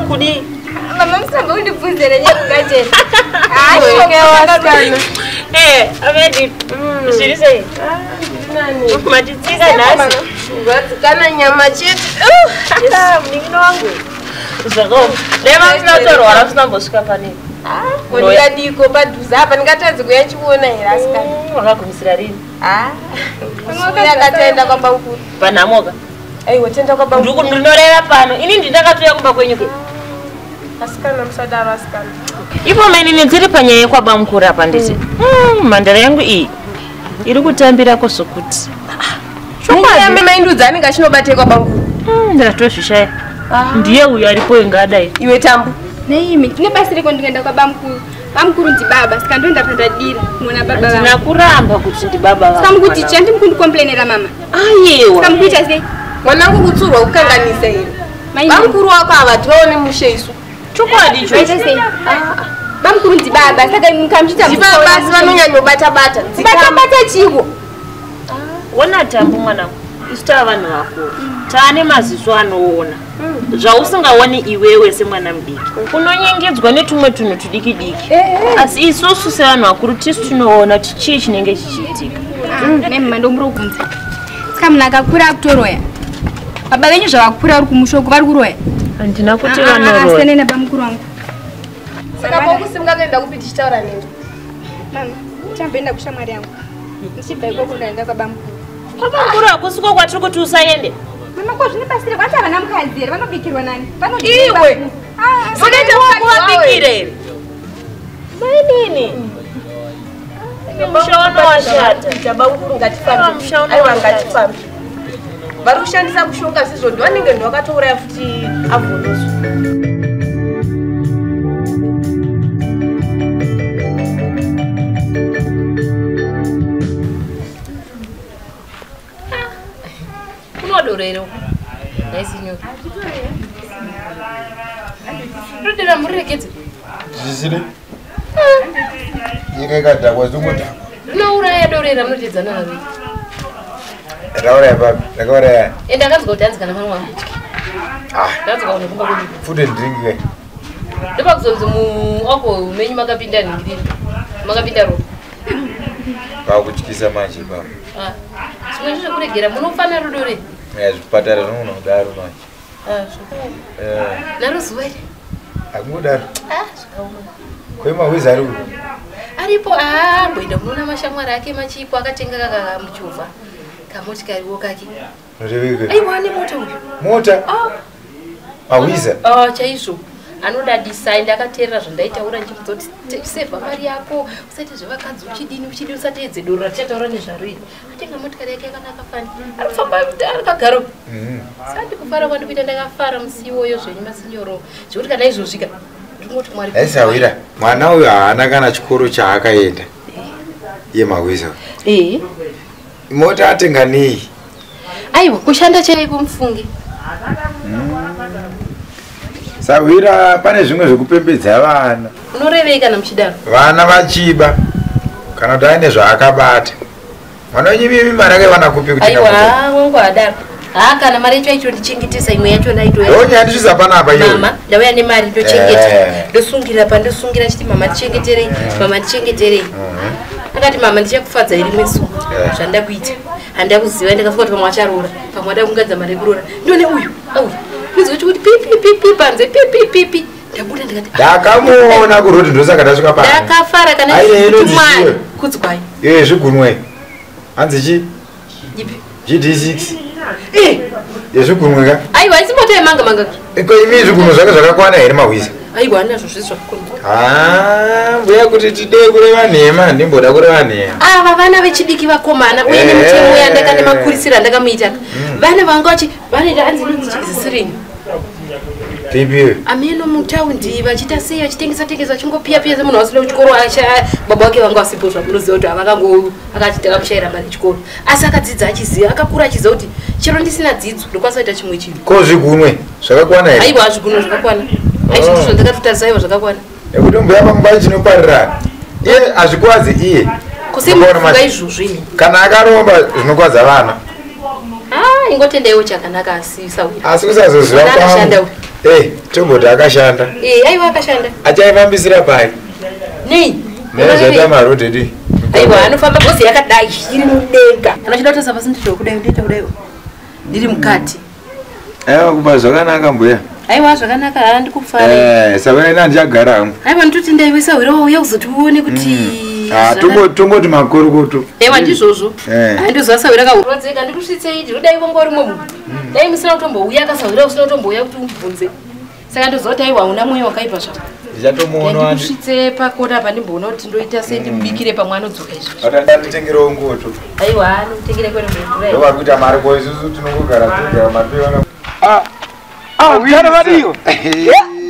Kudii? Mama musamba undibvunze nenyaya. Eh, amedi. Zviri sei? Matitsika nhasi. Kana nyama chete. Munin'ina wangu. Zvakaoma. Dai musina kutorwara musina kumbosvika panei. Ndingadiko padhuze apa ndingatadzi kuuya ndichikuona here asikana? Wakagumisira rini? Akataenda kwabamukuru. Panhamoka. Aiwa tenda kwabamukuru. Ndinoreva pano. Ini ndakatouya kumba kwenyu ke. Asikana musadaro asikana. Ipo mainini dziri panyaya yekwabamukuru apa nditi. Mhandara yangu iyi iri kutambirako sokuti. Chokwadi maindudza anenge achinobatekwa kwabamukuru. Ndakatozvishaya. Ndiye uyo aripo ingadai. Iwe Tambu. Neimi, tine basa reko ndikaenda kwabamukuru. Bamukuru ndibaba, saka ndoenda pandadira kuona baba vangu. Handina kuramba kuti ndibaba vangu. Saka mukuti chii? Handii mukundicomplainera mama. Aiwa. Saka mukuita sei? Mwanangu kutsurwa kukanganisa here? Bamukuru wako ava tivaone mushe isu. Chokwadi ichocho. Maita sei? Bamukuru ndibaba, saka mukamuchita Ndibaba asi vanonyanyobata bata. Bata bata chiiko? Wona Tambu mwanangu, isu tava vanhu vakuru. Taane maziso anoona. Zvausingaoni iwewe semwana mudiki. Unonyengedzwa netumwe tunhu tudiki diki. Asi isusu sevanhu vakuru tisu tinoona kuti chii chinenge chichiitika. Nemhama ndomurobvunza. Saka munhu akakura akutoroya. Baba venyu zvavakura uri kumushoko vari kuroya. Handina kuti vanoroya. Asiyanai nabamukuru wangu. Saka pokusimuka kuenda kupi tichitaura nemi? Mama, ndichamboenda kushamwari yangu. Ndichibva ikoko ndaenda kwabamukuru. Kwabamukuru hakusiko kwatiri kuti usaende. Mama ko zvine basa rei? Vati havana mukadzi here? Vanobikirwa nani? Iwe. Unoita kuvabikira here? Mainini. Musha wano washata. Bamukuru ngatifambe. Aiwa ngatifambe. Vari kushandisa mushonga sizvo ndivanenge ndovakatouraya futi avhonoswa. Kunodoro here uko? Nhai sinyoro. Rodera muriregedze. Zvisiri. Nyika ikadhakwa zvinongodhakwa. Rinouraya doro iri ramunotedzana naro. Rauraya papi? Rakauraya. Ende akanzwa kuti hanzi kana mwana wangu. Ndanzwa kuti kumba kwedu. Food and drink ke. Ndopakuzonzi muako menyu makapinda ningiriri. Makapinda ropa. Pakutyisa manje ipapo. Zvimwe ndezvekuregera munofanira rudo rei? Zvipatara zvinogona kudaro manje. Naro zuva iri. Hakungodaro. Zvakaoma. Kwemahwizi ari kupi? Aripo amboenda kunoona mashamwari ake machipo akatenga kakamuchovha kamotikariwo kake. Noreveke. Aiwa ane mota uyu. Mota? Mahwiza? Chaizvo. Anodadisa ende akateerera zvandaitaura ndichimudza kuti sevha mari yako usaite zvevakadzi uchidini uchidini usateedze doro ratichataura nezvaro iri. Atenga motikari yake yakanaka fani. Arikufamba ari kagaro. Sandi kufara kwandikuita ndakafara musi iwoyo zvenyu masinyoro. Zvekuti kana izvozvika ndingoti Mwari. Aisawira mwana uyu haana kana chikoro chaakaenda. Iye Mahwiza. Mota atenga nei? Aiwa kushanda chaiko mufunge. Sawira pane zvimwe zvekupembedza vana. Unorevei kana muchidaro? Vana vachiba kana kuti aine zvaakabata. Mwana wenyu imi mari akaiwana kupi kuti Aiwa wangu adaro. Kana mari yacho aichondichengetesa imwe yacho ndaitoya. Ndonyaya ndisvitsa panapa iyoyo. Mama, ndauya nemari ndochengeta. Ndosungira pa ndosungira chiti mama tichengeterei, mama tichengeterei. Akati mama ndichakufadza rimwe zuva zvandida kuita. Handida kuziva ndakafunga kuti pamwe acharoora, pamwe ada kuunganidza mari yekuroora. Ndione uyu, auyu. Ndinzwe kuti pi pi pi pi panze pi pi pi pi. Ndabuda ndikati ndakamuona kurodi ndosaka ndasvika pano. Ndakafara kana Aiwa, inonzi Mwari chiwe. kudzwai. Zvigunwe. Hanzi chi? Ipi? GD6. Yezvigunwe ka? Aiwa isi mota yemanga manga. Iko imi zvigunwe zvake zvakakwana here Mahwiza? Aiwa anazvo zvese zvakakwana. Mbuya kuti tidee kureva nhema, ndimboda kureva nhema. Ava vana vechidiki vakomana uye nemitemo yandaka nemakurisiro andakamuita. Vana vanga vachi vanoita hanzi inonzi chizisirinyi. Pipi. Ameno mutaundi vachiita sei vachitengesa tengesa vachingopiya piya semunhu vasina kuchikoro baba vake vanga vasipo zvamunoziva kuti avakango akachiti akamushaira mari chikoro. Asi akadzidza achiziva akakura achiziva kuti chero ndisina dzidzo ndokwanisa kuita chimwe chinhu. Ko zvigunwe zvakakwana here? Aiwa zvigunwe zvakakwana. Aiwa ndizvo ndakatotarisa aiwa zvakakwana. Nekuti mbuya pangu pacho chinoparirana. Iye hazvikwadzi iye. Kusimuka izvozvo ini. Kana akaromba zvinokwadza vana. Ingotendaiwo chakanaka asi sawira. Asi kusazoziva Mwana akashanda kwangu. uyu. Tomboti akashanda. Aiwa akashanda. Achaifambisira pai? Nei? Nezvaita marodhi edi. Aiwa anofamba bhozi yakadai iri mudenga. Kana uchida kutarisa pasi ndito kudai ndoita kudai. Ndiri mukati. Aiwa kuba zvakanaka mbuya. Aiwa zvakanaka handikufari. Saka ina ndichagara hangu. Aiwa nditoti ndaiwe sahwira wauya kuzoti uone kuti tongoti makorokoto. Aiwa ndizvozvo. Handizoziva sahwira kaurwadzeka ndikusvitsei ndinodai vonga uri munhu. Dai musina kutombouya akasahwira usina kutombouya kuti umubvunze. Saka ndoziva kuti aiwa hauna mwoyo wakaipa zvako. Ndichatomuona ndikusvitse pakona apa ndimboona kuti ndoita sei ndimubikire pamwe anodzoka izvozvo. Atanditengerewo ngoto. Aiwa anotengere kwene mvura. Ndovari kuita mari ko isusu tinongogara togara mari toiona. Kana vadiwo.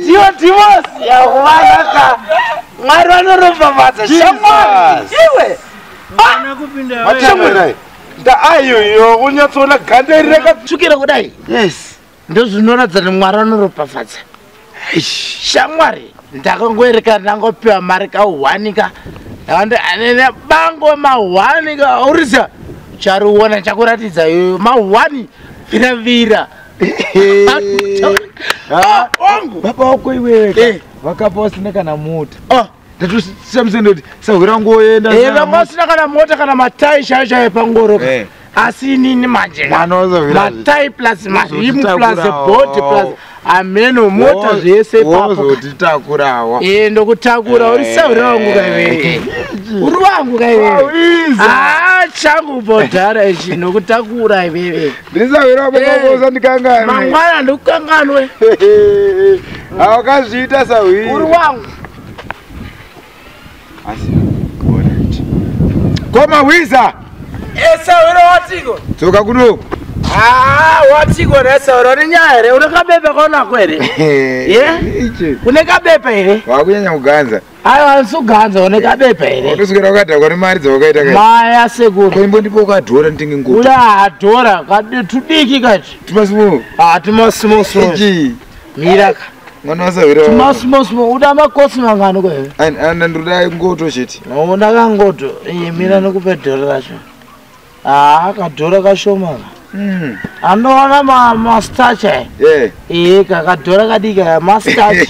Ndiyo divorce yakuvanaka. Mwari vanoropafadza shamwari. Iwe. Matamburai. Ndaayoyo kunyatsoona ganda iri rakatsvukira kudai. Yes. Ndozvinoratidza kuti Mwari vanoropafadza. Shamwari ndakangoerekana ndangopiwa mari kauhwanika. Ndakandi bango mahwanika urisa. Chariona chakuratidza iyoyo mahwani viravira. Wangu baba wako iwewe vakapa vasina kana mota. Ndatoshamisa ndoti sahwira wangu woenda. Vanga vasina kana mota kana matai chaiyo chaiyo pangoro. Asi inini manje matai plus marimu plus body plus ameno mota zvese ipapo. Wozotitakurawo. Ndokutakura uri sahwira wangu kaiwewe. Uri wangu kaiwewe. Changu bhodhara ichi ndokutakura iwewe. Ndisahwira wako usandikanganwe. Mangwana ndikukanganwe. Awakazviita sahwira. Uri wangu. Asi alright. Koma wiza. Sahwira watiko. Tsoka kuno. Watiko ne sahwira une nyaya here? Une kabepa kaunako here? Une kabepa here? Wakunyanya kuganza. Aiwa handisi une kabepa here? Watoswera wakadhakwa nemari dzawakaita kai. Maya sekuru. Ko ndipo ukadhora nditenge nguo. Uda hadhora tudiki kachi. Tumasimo. Tumasimo smo. Ichi. Mira ka. Mwana wasahwira. Tumasimo smo uda makosi mangani ko here? Ana ndoda ngoto chete. Unoda kangoto. Mira nikupe dhora racho. Kadhora kashoma. Anoona mastarch aya. Kakadhora kadiki aya mastarch.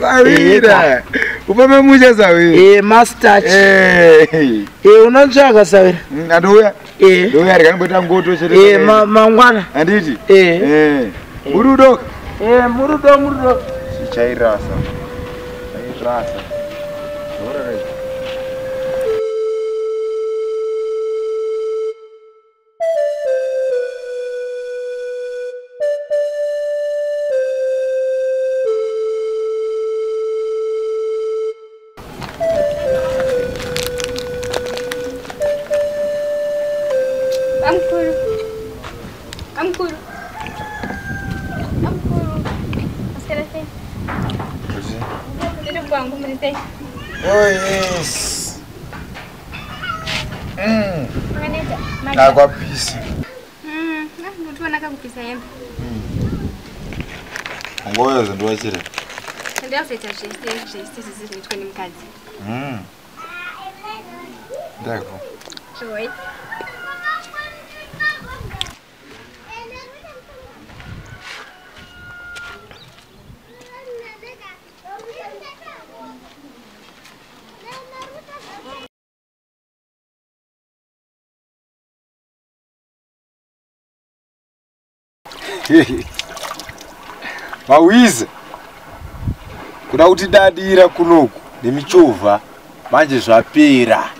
Sahwira. Ufambe mushe sahwira. Mastarch. Unotsvaka sahwira. Andouya. Ndouya rikanimboita ngoto chete. Mangwana. Handiti? Murudo. Murudo murudo. Chairasa. Chairasa. Alright. Amkuru. Amkuru. Maswera sei? Ndiri kwangu muri sei? Oh yes. Makaneta. Nakwapisa. Ndikuona kakupisa hembe. Ngoyo zindiwachira. Ndazoita zvese zvese zvinoitwa nemukadzi. Ndako. Joy. Mawiza kuda kuti dadira kunoku nemichovha manje zvapera.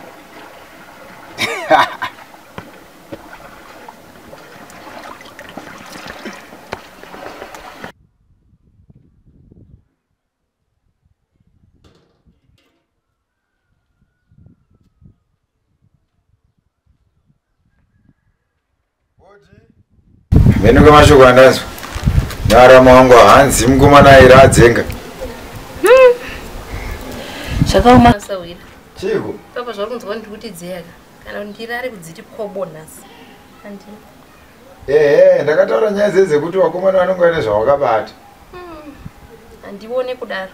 Mene kwemashoko andazwa nevarama wangu hanzi mukomana aira adzenga. Zvakaoma sahwira. Chiko? Papa zvauri kunzwa ndikuti dzeyaka kana ndirare kudziti kobo nhasi. Handina. Ndakataura nyaya dzekuti vakomana vanonge vane zvavakabata. Handione kudaro.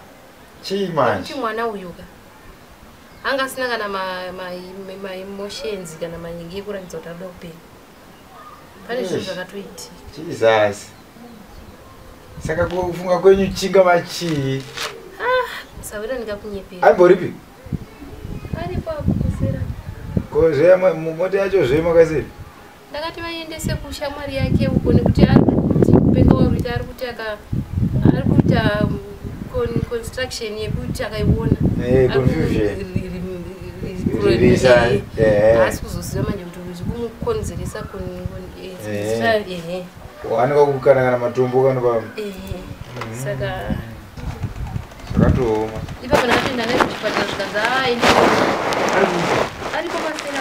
Chii manje? Kuti mwana uyuka anga asina kana maemotions kana manyingi ekuratidza kuti arikuda kupenga. Pane zvinhu zvakatoitika. Jesus. Saka kufunga kwenyu chingava chii? Ah, sawira ndingakunyepera. Aimboripi? Aripo apo kusera. Ko zve mota yacho zve makasiri? Ndakati vaendese kushamwari yake uko nekuti ari kuti kupenga waruita ari kuti aka ari kuita construction yekuti akaiona. Eh, confusion. Ririsa. Eh. Asi kuzoziva manje kuti zvikumukonzeresa Wanika kukana kana matombo kana pa. Saka zvakatooma. Ipapo ndakatoenda naye kuchipatara zvikanzi haa aripo pasina.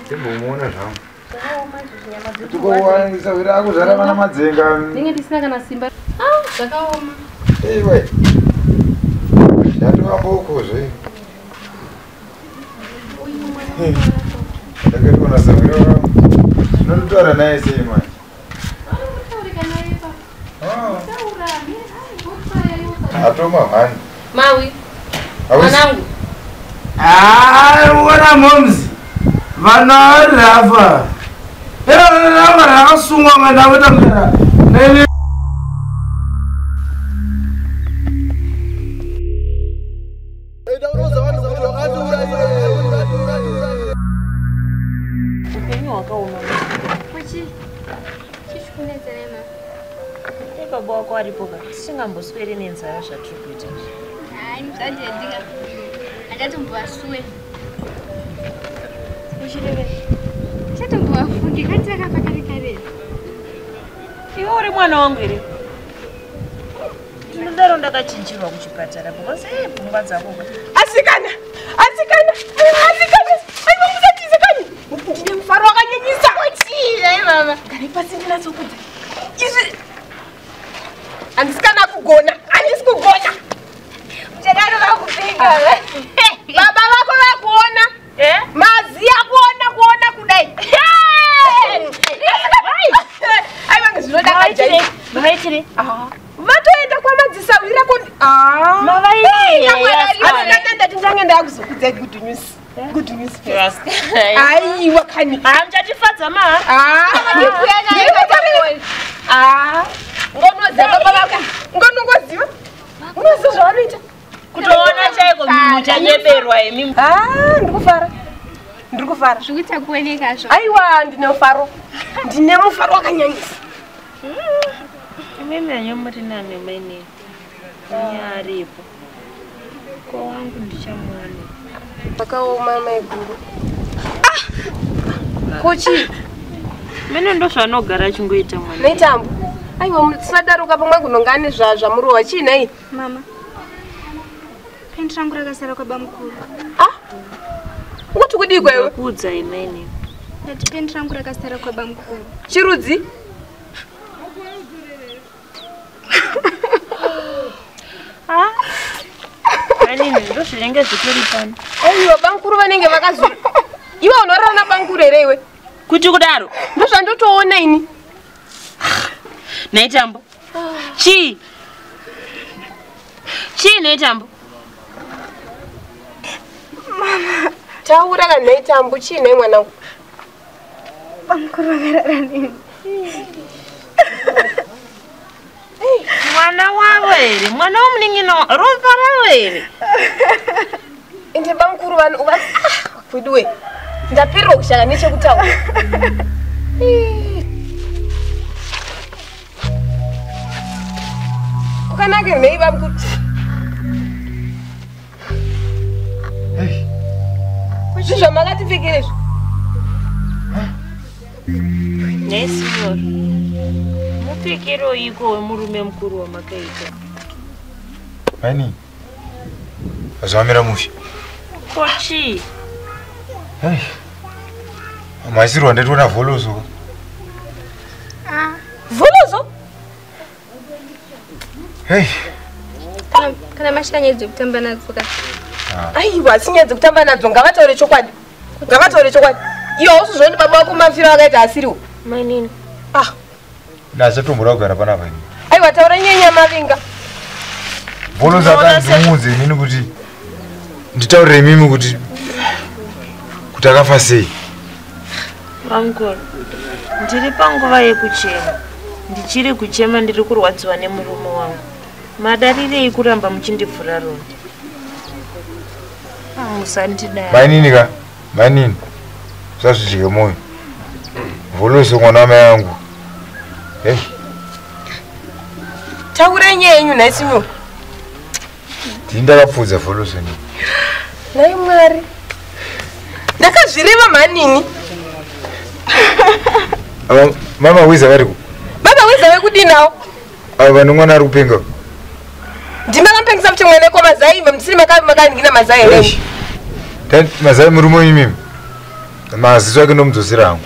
Ndimbomuona zvangu. Tikowanisawira akuzvara vana madzenga. Ndinge ndisina kana simba. Ah, zvakaoma. Iwe. Ndatova mboko zve. Ndakatoona sawira. Ndinotaura naye sei manje? Atoma mhani. Mawi. Mwanangu. Ah, uona moms. Vana rafa. Era rava rakasungwa mwana wetangera. Nene Upenyu hwakaoma. Kuchi. Chichikunetsa ma. Baba wako aripo ka tisingambosweri nenzara zvatiri kuita izvi. Hayi muzandiyandika. Handatombovasuwe. Uchireve. Ndichatombovafunge kandi vakafa kare kare. Iwe uri mwana wangu here? Ndinodaro ndakachinjirwa kuchipatara because pfungwa dzako. Asikana! Asikana! Asikana! Aiwa musatize kani! Ndine mufaro wakanyanyisa. Chii mama? Garai pasi ndinatsokudza. Izvi handisi kana kugona, handisi kugona. Muchadaro vakupenga. Baba vako vakuona. Mazi akuona kuona kudai. Aiwa ngezvinodakadza. Mavaitire. Vatoenda kwamadzisawira ko. Mavaitire. Ndati ndange ndakuzokudza good news. Good news first. Aiwa kani. Muchatifadza ma. Ngonoziva baba vako. Ngonongoziva. Unoziva zvavanoita. Kutoona chaiko muchanyeberwa imi. Ndiri kufara. Ndiri kufara. Zvikuita kuoneka zvo. Aiwa ndine mufaro. Ndine mufaro wakanyanyisa. Imimi hanyo muri nani maini? Aripo. Ko wangu ndichamuwana. Pakaoma maiguru. Kochi. Mene ndozvaanogara achingoita mwana. Naitambo. Aiwa musadaruka pamwe kunonga ane zvamurowa chii nhai? Mama. Pendi rangu rakasara kwabamukuru. Ukuti kudii kwewe? Kuudza imene. Ndati pendi rangu rakasara kwabamukuru. Chirudzi? Anini ndozvinenge zvitori pano. Aiwa bamukuru vanenge vakazura. Iwe unorara nabamukuru here iwe? Kuti kudaro? Ndozvandotoona ini. Naitambo. Chii? Chii Naitambo? Mama. Taura kana Naitambo chii nhai mwanangu? Bamukuru vakarara neni. Mwana wavo here? Mwana womunin'ina ropa ravo here? Ende bamukuru vanhu kweduwe. Ndapererwa kushaka nechekutaura. Kukanake nei bamukuru? Zvi zvamakatipfekera izvi? Nhai signor. Mupfekero iko wemurume mukuru wamakaita. Maini. Zvamira mushe. Ko chii? Maisirwa ndatoona vholozo. Vholozo? Kana mashika nyaya dzekutamba nadzo ka. Aiwa asi nyaya dzekutamba nadzo ngavataure chokwadi. Ngavataure chokwadi. Iwe hausizvoni baba vako mafiro akaita asiriwo. Mainini. Ndachatombora kugara panapa ini. Aiwa taura nyaya yamavinga. Vholozo akandimuudze inini kuti nditaurire imimi kuti akafa sei. Bamukuru, ndiri panguva yekuchema. Ndichiri kuchema ndiri kurwadziwa nemurume wangu. Madarirei kuramba muchindivhura ronda? Musandidai. Mainini ka? Mainini. Usazvidye moyo. Vholoso mwana wamai angu. Hey. Taurai nyaya yenyu nhai Simeon. Ndini ndakapfudza Vholoso ni. Nhai Mwari. Ndakazvireva mhanini. Ava mama Wiza variko. Baba Wiza vekudii nawo? Ava vane mwana ari kupenga. Ndimi makamupengesa futi mwana kwa mazai musiri makaningina mazai here? Tani mazai murume imimi. Maziso ake ndomudzosera hangu.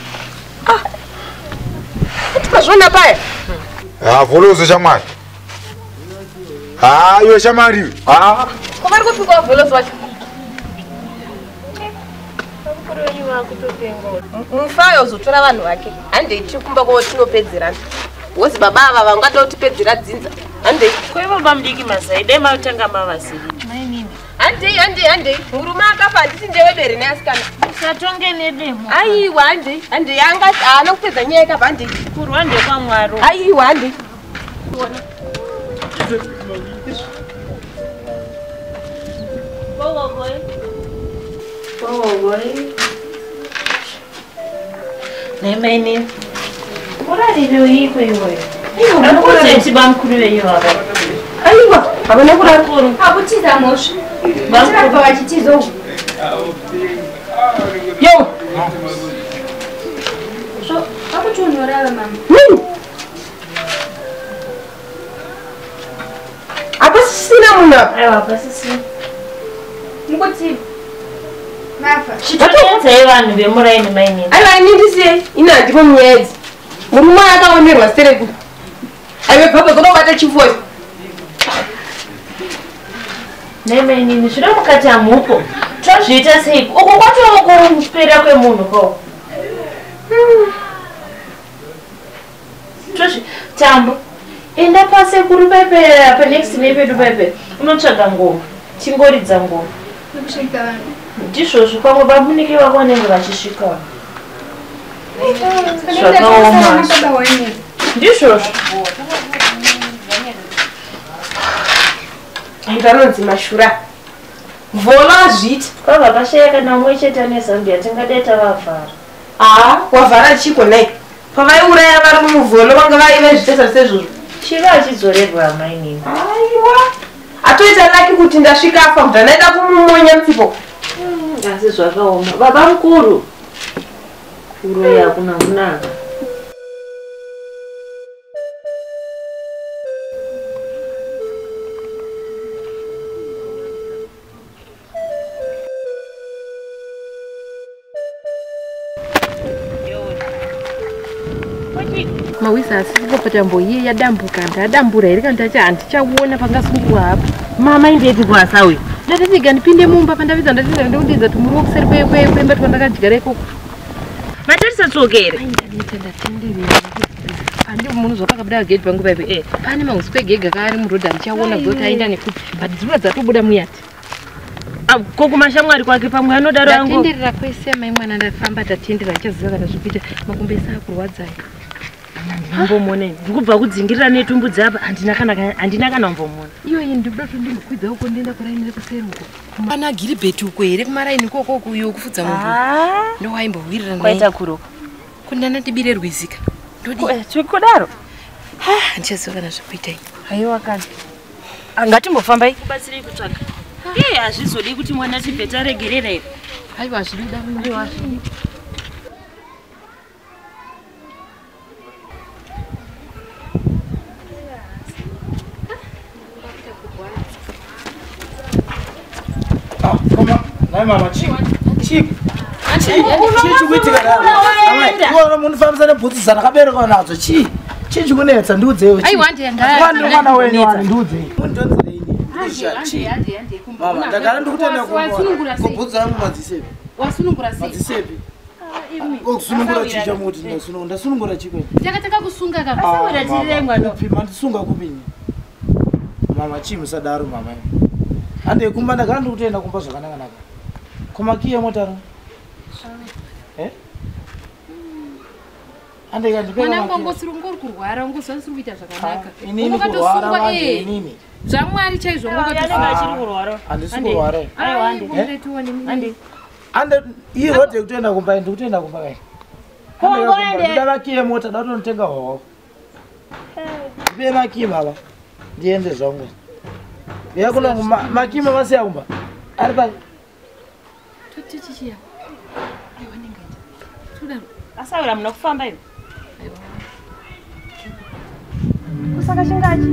Ah. Mazviona paya? Ah, Vholoso shamwari. Ah, iwe shamwari. Ah. Ko vari kupikwa Vholoso wacho? Mufayo uzotora vanhu vake. Handei tiri kumba kwavo tinopedzerana. Wozi baba ava vangada kutipedzera dzinza. Handei. Ko ivo bamudiki mazai dai matanga mavazivisa. Mainini. Handei, handei, handei. Murume akafa handiti ndewedu here neasikana? Usatonge nedemo. Aiwa, handei. Handei anga haana kupedza nyaya yakabva handei. Kurwa ndekwaMwari. Aiwa, handei. Nemaini. Urarire iko iwe. Akuzeti bamukuru venyu vava. Aiwa, havana kurara. Akutiza mhosva. Vachiramba vachitiza uku. Yo. So, akutonorara mama. Hapasisina munhu apa. Aiwa, hapasisina. Mukuti mafa. Chitoedzai vanhu vemuraini mainini. Aiwa, ini ndisiyei. Ini handipo munyaya idzi. Murume akaonerwa stereki. Aiwe baba kunobata chifuwa. Nei mainini, zvino mukati hamupo. Tozviita sei? Uku kwatova kupera kwemunhu ko. Tozvi Tambo. Enda pasekuru pepe apa next nepedu pepe. Unotsvaga ngoma. Tingoridza ngoma. Nekusvika vanhu. Ndizvozvo pamwe bamuniki vako vanenge vachisvika. Zvakaoma. Ndizvozvo. Nganonzi mashura. Vholo azviita. Kwabva pashaya kana umwe chete ane Zambia tingadai tavavhara. Ah, wavhara chiko nhai. Pavaiuraya vari muvholo vanga vaive zvitesa sezvozvo. Chiva achidzorerwa mainini. Aiwa. Atoita laki kuti ndasvika afa kuti andaida kumumonya mutsipo. Asi zvakaoma. Baba mukuru. Kuroya hakuna kunaka. Mawisa asiripo patambo iye yadambuka ndadambura here kana ndacha handichaona pangasungirwa hapo. Mama indepi kwasawe. Ndatati gandipinde mumba pandavidza ndatati ndokudedza tumuriwo kuseri kwemba twandakadyara ikoko. Matarisa tsoka here? Ndatenderera. Pandi munhu zvapakabuda gate pangu paipe. Pane mahuswa egega kaari murodhi handichaona kuti aenda nekupi. But dzirura dzatobuda muyati. Ko kumashamwari kwake pamwe anodaro angu. Ndatenderera kwese mai mwana ndafamba ndatenderera handichaziva kana zvikuita makumbo ese akurwadzai. Mbomona ini. Ndikubva kudzingirira netumbudzi apa handina kana mbomona. Iyo iyi ndikuda kuti ndimbokwidza uko ndienda kuraini rekuseri uko. Pana Gilbert uko here kumaraini ikoko uko uyo kufudza mombe. Ndowaimbowirirana naye. Kwaita kuroka. Kundana tibire rwizika. Ndodi. Kudaro. Handichaziva kana zvekuita ini. Haiwa kana. Ngatimbofambai. Kubatsirei kutsvaga. Iye hazvizodi kuti mwana tibve taregerera here. Haiwa hazvidi. Haiwa hazvidi. Mama, chii? Chii? Chii chikuitika dai? Munofambisa nebhutsu dzandakaberekwa nadzo. Chii? Chii chikunetsa? Ndiudzeiwo. Aiwa Wani mwana wenyu wani ndiudzei. Mundonzerei ini. Mama, ndagara ndikutenda kubhutsu dzangu madzisepi. Wasunungura sei? Madzisepi. Kusunungura chii chamuti ndasunungura? Ndasunungura chii kwene? Takataka kusunga ka. Kupi mandisunga kupi ini? Mama, chii musadaro mama. Handei kumba ndagara ndikutenda kumba zvakanaka-naka. Kumakiya motaro. Eh? Mwanangu wangosiri ungori kurwara ungozwa usiri kuita zvakanaka. Inini kurwara manje inini. Zvamwari chaizvo achiri kurwara. Handisi kurwara. Aiwa ande. Ande. Ande iyi road yekutoenda kumba ndikutoenda kumba kai. Kongoende. Ndavakiye mota ndatonotenga hoho. Ndipe makiyi baba. Ndiende zvangu. Yakuna makiyi mavasiya kumba. Ari pa Totichichiya. Aiwa nengaita. Tudaro. Asawira muna kufamba iwe. Kusaka chingachi.